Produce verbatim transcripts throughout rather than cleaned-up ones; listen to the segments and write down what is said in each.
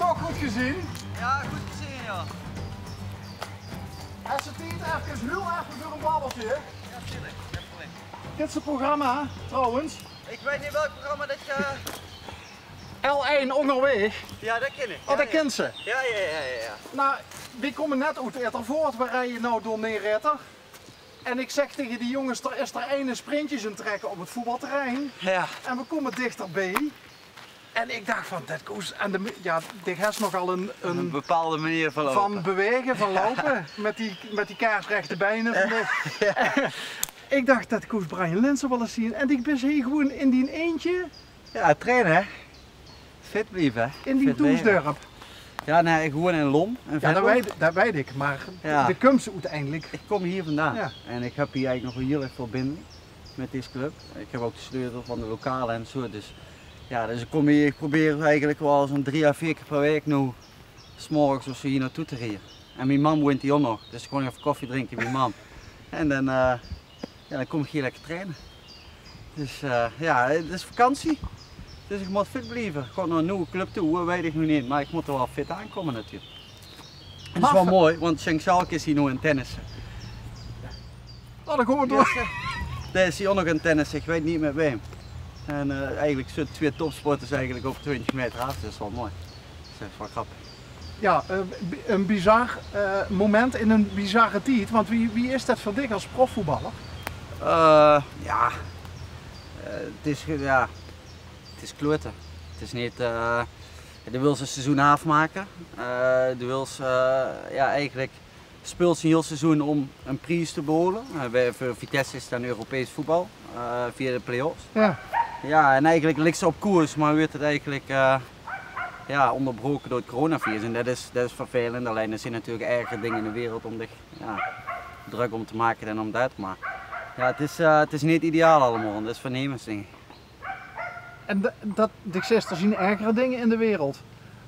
Toch good gezeen? Ja, good gezeen, ja. Hes se tied efkes, hiel efkes veur ein babbelke? Ja, tuurlijk. Dit is het programma, trouwens. Ik weet niet welk programma dat je... L één Óngerwaeg. Ja, dat ken ik. Oh, dat kins se? Ja, ja, ja, ja, ja. Nou, we komen net oet Ittervoort, we rieje nou door Neer-Itter. En ik zeg tegen die jongens, er is er eine sprintjes aan trekken op het voetbalterrein. Ja. En we komen dichterbij. En ik dacht van, dat koes, en de, ja, die hes nogal een, een, een bepaalde manier van lopen. Van bewegen, van lopen, met die, met die kaarsrechte beinen. Ja. Ik dacht, dat koes Brian Linssen wel eens zien. En die bis hier gewoon in die eentje. Ja, trainen, hè? Fit blijven, hè? In die Toesdorp. Ja, nee, ik woon in Lom, in Venlo. Ja, dat weet, dat weet ik, maar de kums uiteindelijk. Ik kom hier vandaan. Ja. En ik heb hier eigenlijk nog wel heel erg veel binding met deze club. Ik heb ook de sleutel van de lokalen en zo. Dus ja, dus ik kom hier, ik probeer eigenlijk wel zo'n drie à veer keer per week nu, 's morgens of zo hier naartoe te rijden. En mijn mam woont hier ook nog, dus ik kon even koffie drinken bij mijn mam. En dan, eh, ja, dan kom ik hier lekker trainen. Dus eh, ja, het is vakantie. Dus ik moet fit blijven. Ik ga naar een nieuwe club toe, hoe weet ik nog niet, maar ik moet er wel fit aankomen natuurlijk. Het is wel mooi, want Schenk Schalk is hier nu aan het tennissen. Oh, dan gaan we door. Yes, hè. Daar is hij ook nog aan het tennissen, ik weet niet met wem. En eh, eigenlijk zo'n twee topsporters eigenlijk op twintig meter af, dat is wel mooi. Dat is wel grappig. Ja, eh, bi-, een bizar eh, moment in een bizarre tijd. Want wie, wie is dat voor dich als profvoetballer? Eh, ja, eh, het is, ge- ja, het is kloten. Het is niet, eh, je wilt een seizoen afmaken. Eh je wilt, eh, ja, eigenlijk speelt je een heel seizoen om een prijs te beholen. Eh, bij, voor Vitesse is het dan Europees voetbal, eh, via de play-offs. Ja. Ja, en eigenlijk ligt ze op koers, maar werd het eigenlijk eh, ja, onderbroken door het coronavirus. En dat is, dat is vervelend. Alleen er zijn natuurlijk erger dingen in de wereld om zich, ja, druk om te maken dan om dat. Maar ja, het is, eh, het is niet ideaal allemaal. Dat is voor niemand, denk ik. En dat, dat, ik zeg, er zijn ergere dingen in de wereld.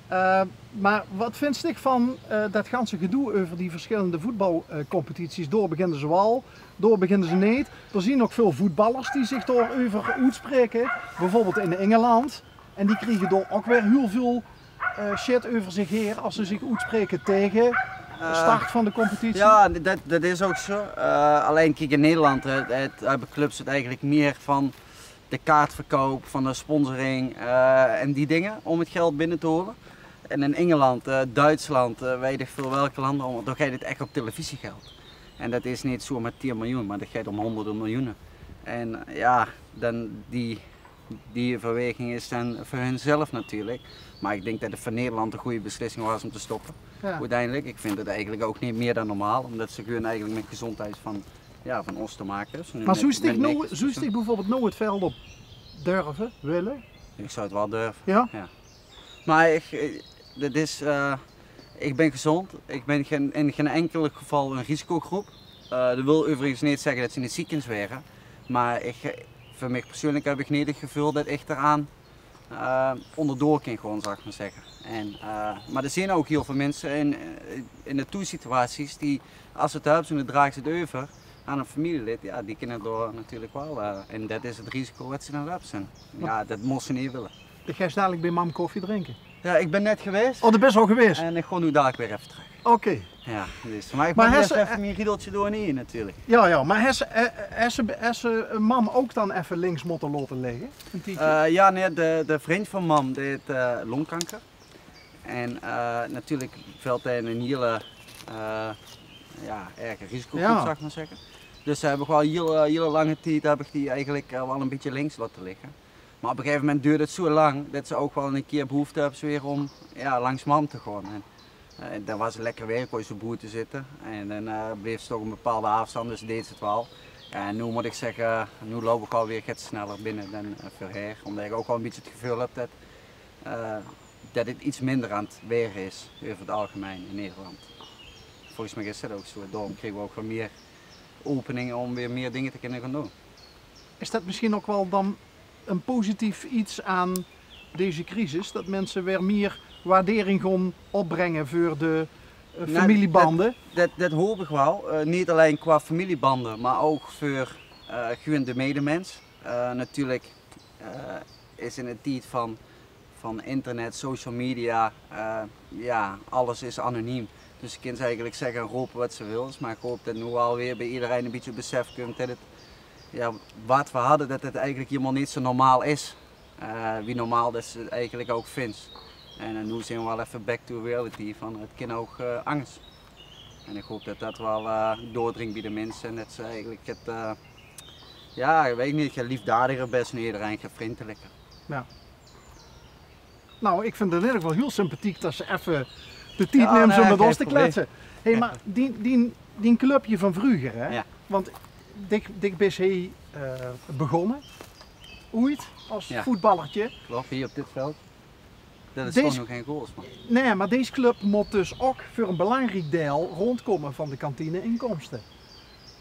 Eh, maar wat vindt dich van eh, dat ganse gedoe over die verschillende voetbalcompetities? Door beginnen ze wel, door beginnen ze niet. Er zijn ook veel voetballers die zich daarover uitspreken. Bijvoorbeeld in Engeland. En die krijgen door ook weer heel veel eh, shit over zich heen als ze zich uitspreken tegen de start van de competitie. Ja, dat, dat is ook zo. Eh, alleen kijk, in Nederland eh, het, hebben clubs het eigenlijk meer van de kaartverkoop, van de sponsoring eh, en die dingen om het geld binnen te holen. En in Engeland, eh, Duitsland, eh, weet ik veel welke landen, allemaal, dan gaat het echt op televisiegeld. En dat is niet zomaar tien miljoen, maar dat gaat om honderden miljoenen. En eh, ja, dan die, die verweging is dan voor hunzelf natuurlijk. Maar ik denk dat het voor Nederland een goede beslissing was om te stoppen. Ja. Uiteindelijk, ik vind het eigenlijk ook niet meer dan normaal, omdat ze gewoon eigenlijk met gezondheid van, ja, van ons te maken hebben. Maar zoest dich, nou, zoest dich bijvoorbeeld nou het veld op durven, willen? Ik zou het wel durven. Ja? Ja. Maar ik, eh, dat is, eh, ik ben gezond. Ik ben geen, in geen enkel geval een risicogroep. Eh dat wil overigens niet zeggen dat ze niet ziek kunnen worden. Maar ik, eh, voor mij persoonlijk heb ik niet het gevoel dat ik eraan eh onderdoor kan gaan, zal ik maar zeggen. En, eh, maar er zijn ook heel veel mensen in, eh, in de toesituaties die, als ze het hebben, ze dragen ze het over aan een familielid, ja, die kunnen door natuurlijk wel. Eh, en dat is het risico wat ze dan hebben. Ja, dat moesten ze niet willen. Dan ga je dadelijk bij mam koffie drinken. Ja, ik ben net geweest. Oh, dat best al geweest? En ik ga nu dadelijk weer even terug. Oké. Ja, dus, maar ik maar moet eerst even mijn riedeltje doornemen natuurlijk. Ja, ja, maar hes, eh, hes, hes mam ook dan even links moeten laten liggen? Een tijdje? Eh, ja, nee, de, de vriend van mam deed eh, longkanker. En eh, natuurlijk valt hij in een hele eh, ja, erge risicogroep, ja, zal ik maar zeggen. Dus heb ik wel heel, eh, hele lange tijd heb ik die eigenlijk eh, wel een beetje links laten liggen. Maar op een gegeven moment duurde het zo lang dat ze ook wel een keer behoefte hebben weer om, ja, langs mam te gaan. En eh, dan was het lekker weer, kon je zo boete zitten. En dan eh, bleef ze toch een bepaalde afstand, dus deed ze het wel. En nu moet ik zeggen, nu loop ik alweer iets sneller binnen dan eh, voorheen. Omdat ik ook wel een beetje het gevoel heb dat, eh, dat het iets minder aan het weren is over het algemeen in Nederland. Volgens mij is dat ook zo. Daarom krijgen we ook weer meer openingen om weer meer dingen te kunnen gaan doen. Is dat misschien ook wel dan een positief iets aan deze crisis? Dat mensen weer meer waardering gaan opbrengen voor de eh, familiebanden? Dat, dat, dat hoop ik wel. Eh, niet alleen qua familiebanden, maar ook voor eh, gewoon de medemens. Eh, natuurlijk eh, is in een tijd van van internet, social media, eh, ja, alles is anoniem. Dus ze kinne eigelik zegge en rope wat ze wille. Maar ik hoop dat noe alweer bij iedereen een bietje besef kump dat het, ja, wat we hadden, dat het eigelik hielemaol neet zo normaal is. Eh, wie normaal dat ze het eigelik ook vindt. En, eh, noe zien we wel effe back to reality van het kin ook, eh, angers. En ik hoop dat dat wel, eh, doordringt bij de minse en dat ze eigelik het, eh, ja, ik weet neet, get liefdadiger best en iedereen get vrindeliker. Ja. Nou, ik vind het in ieder geval heel sympathiek dat ze effe de tijd neemt om met ons te kletsen. Hey, maar die, die, die clubje van vroeger, hè? Ja. Want dich, dich bis hie, eh, begonne, ooit, als voetballertje. Klopt, hier op dit veld. Dat is toch nog geen goals, man. Nee, maar deze club moet dus ook voor een belangrijk deel rondkomen van de kantineinkomsten.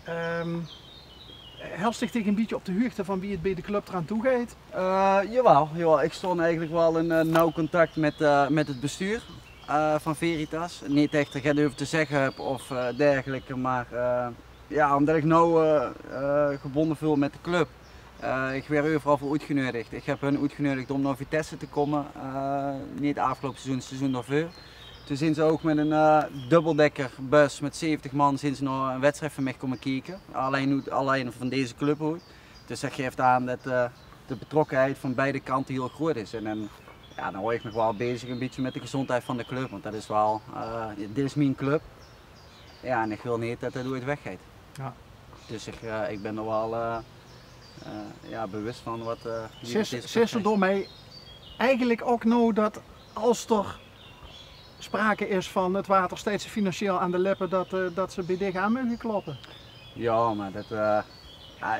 Ehm, hels dich dich een bietje op de huugte van wie het bij de club eraan toe geit? Eh, jawel, jawel. Ik stond eigelik wel in, eh, nauw contact met, eh, met het bestuur, eh, van Veritas. Neet echt dat ik get euver te zegge heb of, eh, dergelijke, maar, eh, ja, omdat ik nauw, eh, eh, gebonden voel met de club. Eh, ik werd overal voor uitgenodigd. Ik heb hun uitgenodigd om naar Vitesse te komen. Eh, neet afgelopen seizoen, seizoen daarvoor. Toen zien ze ook met een, eh, dubbeldekkerbus met zeventig man zien ze naar een wedstrijd van mij komen kijken. Alleen, alleen van deze club uit. Dus dat geeft aan dat, eh, de betrokkenheid van beide kanten heel groot is. En dan, ja, dan hou ik me wel bezig een beetje met de gezondheid van de club. Want dat is wel, eh, dit is mijn club. Ja, en ik wil niet dat het ooit weggaat. Ja. Dus ik, eh, ik ben er wel, eh, eh, ja, bewust van wat, eh, wie het is. Zes, zes er door mij eigenlijk ook nou dat als er sprake is van het water steeds financieel aan de lippen, dat, eh, dat ze bij dich aan mogen kloppen? Ja, maar dat, eh, ja,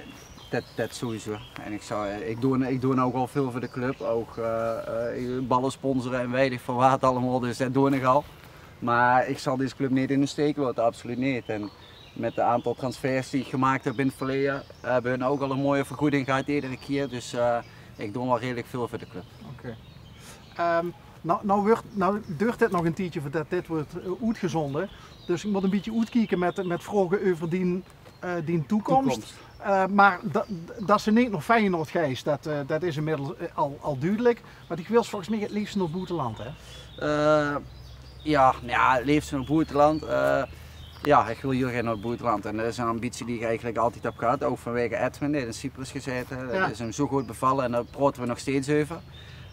dat, dat sowieso. En ik zou, ik doe, ik doe nou ook al veel voor de club. Ook, eh, eh, ballen sponsoren en weet ik veel wat allemaal. Dus dat doe ik al. Maar ik zal deze club niet in de steek laten, absoluut niet. En met het aantal transfers die ik gemaakt heb in het verleden, hebben hun ook al een mooie vergoeding gehad iedere keer. Dus, eh, ik doe wel redelijk veel voor de club. Oké. Ehm, nou, nou, wordt, nou duurt dit nog een tijdje voordat dit wordt, eh, uitgezonden. Dus ik moet een beetje uitkijken met, met vragen over die, eh, die toekomst. Toekomst. Eh, maar dat, dat ze niet naar Feyenoord geis, dat, eh, dat is inmiddels, eh, al, al duidelijk. Maar die wil volgens mij het liefst naar het buitenland, hè? Eh, ja, nou ja, het liefst naar het buitenland. Eh, ja, ik wil heel graag naar het buitenland. En dat is een ambitie die ik eigenlijk altijd heb gehad, ook vanwege Edwin. Die heeft in Cyprus gezeten. Ja. Dat is hem zo goed bevallen en daar praten we nog steeds over.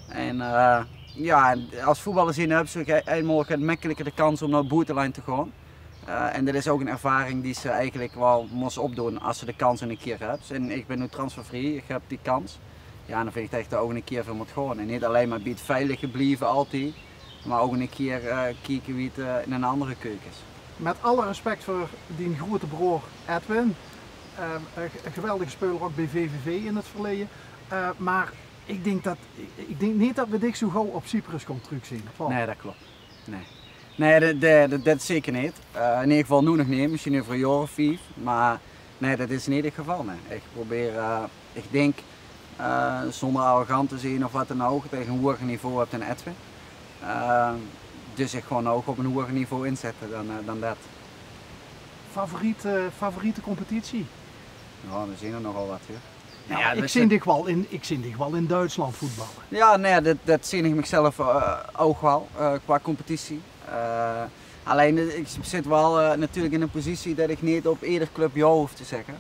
En, eh, ja, en als voetballer zien heb je eenmaal get makkelijker de kans om naar het buitenland te gaan. Eh, en dat is ook een ervaring die ze eigenlijk wel moest opdoen als ze de kans een keer hebt. En ik ben nu transfervrij, ik heb die kans. Ja, dan vind ik dat ik daar ook een keer voor moet gaan. En niet alleen maar bij het veilige blijven altijd, maar ook een keer, eh, kijken wie het, eh, in een andere keuken is. Met alle respect voor die grote broer Edwin. Eh, een ge-, een geweldige speler ook bij V V V in het verleden. Eh, maar ik denk dat, ik, ik denk niet dat we dich zo gauw op Cyprus gaan terugzien. Paul. Nee, dat klopt. Nee. Nee, dat, dat, dat, dat zeker niet. Eh, in ieder geval nu nog niet, misschien over een jaar of vijf. Maar nee, dat is niet het geval. Nee. Ik probeer, eh, ik denk, eh, zonder arrogant te zijn of wat dan ook, dat ik een hoger niveau heb dan Edwin. Eh, dus ik gewoon ook op een hoger niveau inzetten dan, eh, dan dat. Favoriete, favoriete competitie? Ja, er zijn er nogal wat, hè. Nou, ja, ik zin dich wel in, ik zin dich wel in Duitsland voetballen. Ja, nee, dat, dat zin ik mezelf, eh, ook wel, eh, qua competitie. Eh, alleen, eh, ik zit wel, eh, natuurlijk in een positie dat ik niet op ieder club ja hoef te zeggen.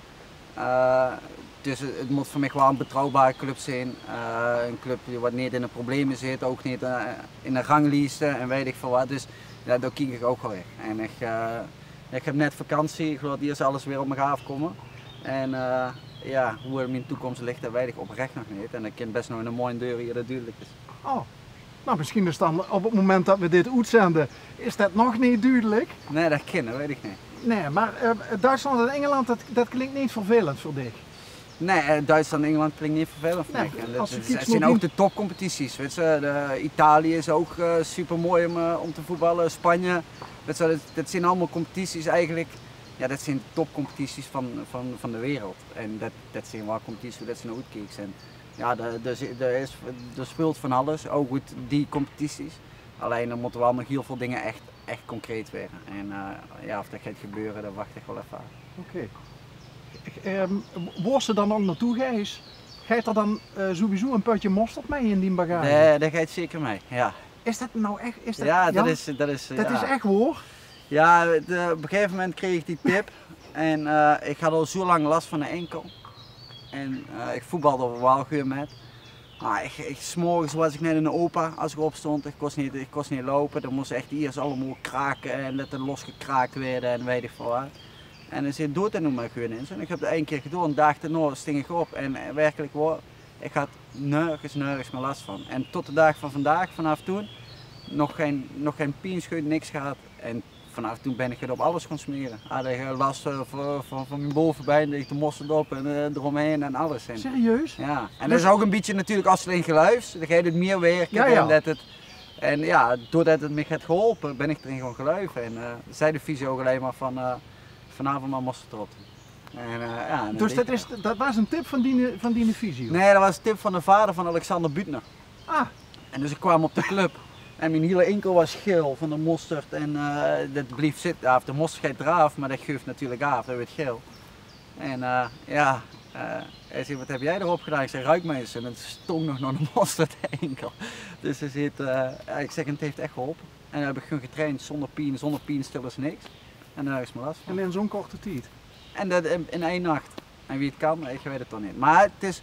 Eh, dus het, het moet voor mij wel een betrouwbare club zijn. Eh, een club die wat niet in de problemen zit, ook niet, eh, in de ranglijsten en weet ik veel wat. Dus ja, daar kijk ik ook wel weer. En ik, eh, Ja, ik heb net vakantie, ik laat eerst alles weer op me afkomen. En, eh, ja, hoe mijn toekomst ligt, dat weet ik oprecht nog niet. En dat kan best nog een mooie deur hier, dat duidelijk is. Oh, nou, misschien is dan op het moment dat we dit uitzenden, is dat nog niet duidelijk. Nee, dat kan, dat weet ik niet. Nee, maar, eh, Duitsland en Engeland, dat, dat klinkt niet vervelend voor dich. Nee, eh, Duitsland en Engeland klinkt niet vervelend, vind ik. En dat, dat zijn ook de topcompetities, weet je. De, Italië is ook, eh, super mooi om, eh, om te voetballen. Spanje, weet je, dat, dat zijn allemaal competities eigenlijk. Ja, dat zijn topcompetities van, van, van de wereld. En dat, dat zijn wel competities waar dat ze naar uitkijken. En ja, er, er, is, er speelt van alles, ook uit die competities. Alleen er moeten wel nog heel veel dingen echt echt concreet worden. En, eh, ja, of dat gaat gebeuren, dat wacht ik wel even af. Oké. Ehm, wo-, wo ze dan ook naartoe geis, Geit d'r dan eh, sowieso ein pötje mosterd mei in die bagage? Nae, det geit zeker mei, jao. Is det noe ech, is det, Jao, det is, det is, det is ech waor? Jao, de, op ein gegaeve moment kreeg ich die tip. En eh, ich haw al zo lang las van de inkel. En eh, ich voetbalde waal good mit. Mer ich, ich, 's morges waas ich net eine opa es ich opstóng. Ich kós neet, ich kós neet loupe. Dan mós ich ech ieës allemaol krake en det d'r losgekraak woort en weit ich väöl waat. En dan zag ich: "Doot det noe mer gewoon ins." En ich höb det ein kier gedaon. Daag daonao stóng ich op en eh, werkelik waor, ich haw nörges, nörges mieë las van. En tot de daag van vandaag, vanaaf toen, nog gein, nog gein pienscheut, niks gehad. En vanaaf toen bön ich 't op alles gaon smere. Haw ich eh, las eh, van, van, van mien bovebein, ich de mosterd op en eh, d'romhaer en alles. En Serieus? Jao, en det is ouch ein bietje natuurlik es se d'rin geluifs, dan geit 't mieë wirke Jao, jao. en det 't, en jao, doordet 't mich haet geholpe, bön ich d'rin gaon geluife. En eh, zag de fysio ouch allein mer van, eh, vanaaf mer mosterd d'rop. En eh, jao, en Dus det is, det waas ein tip van diene, van diene fysio? Nae, det waas ein tip van de vader van Alexander Büttner. Ah. En dus ich kwaam op de club. En mien hiele inkel waas geel van de mosterd. En eh, det bleef zitte. Jao, of de mosterd geit d'raaf, mer det guf natuurlik aaf. Det weurt geel. En eh, jao, eh, hae zag: "Waat höbs doe d'rop gedaon?" Ich zag: "Ruuk mer ins." En 't stóng nog nao de mosterd, de inkel. Dus hae zag, eh, jao, ich zag, en 't haet ech geholpe. En dan höb ich gewoon getraind zónger pien, zónger pienstillers, niks. En nörges mieë las van. En in zo'n korte tied? En det in, in ein nach. En wie 't kan, ich weit 't toch neet. Mer 't is,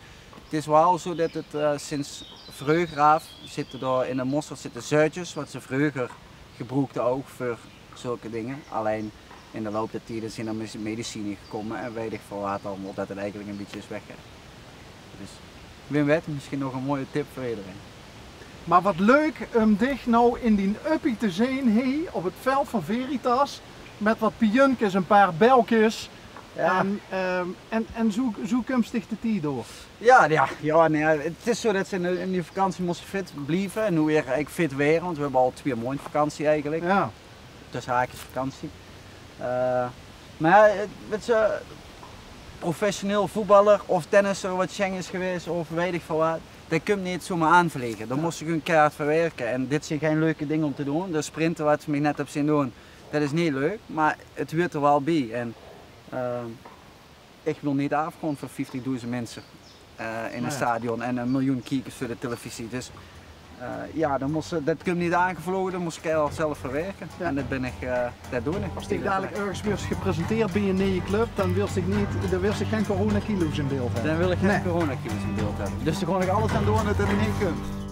't is waal zo det 't eh, sinds vreuger aaf zitte dao in de mosterd zitte zuurtjes, waat ze vreuger gebroekde ouch veur zulke dinger. Allein in de loup der tied zeen d'r mes-, medicine gekómme en weit ich väöl waat allemaol, det 't eigelik ein bietje is weggegaon. Dus wae weit, mesjien nog ein mooie tip veur ederein. Mer waat leuk um dich noe in dien uppie te zeen, hie op 't veld van Veritas, mit waat piunkes, ein paar belkes. Jao. En, ehm, en, en zo, zo kums dich de tied door. Jao, jao, jao, nae, 't is zo det ze in de, in die vakantie móste fit blieve. En noe weer eigelik fit waere, want we höbbe al twieë maondj vakantie eigelik. Jao. Tösse haakjes vakantie. Eh, mer jao, 't, weit ze, professioneel voetballer of tennisser waat sjeng is gewaes of weit ich väöl waat, det kump neet zomer aanvlege. Dao mós se gewoon keihard veur wirke. En dit zeen gein leuke dinger um te doon. De sprinten waat se mich net höbs zeen doon, det is neet leuk, mer 't huurt d'r waal bie. En eh, ich wil neet aafgaon veur vieftigdoezend minse eh, in ein stadion en ein miljoen kiekers veur de televisie. Dus eh, jao, dan mós se, det kump neet aangevloge, dao mós se keihard zelf veur wirke. Jao. En det bön ich, eh, det doon ich. Es dich dalik örges weurs gepresenteerd bie ein nuuj club, dan wils dich neet, dan wils dich gein coronakilo's in beeld höbbe. Dan wil ich gein coronakilo's in beeld höbbe. Dus dao gaon ich alles aan doon det det neet kump.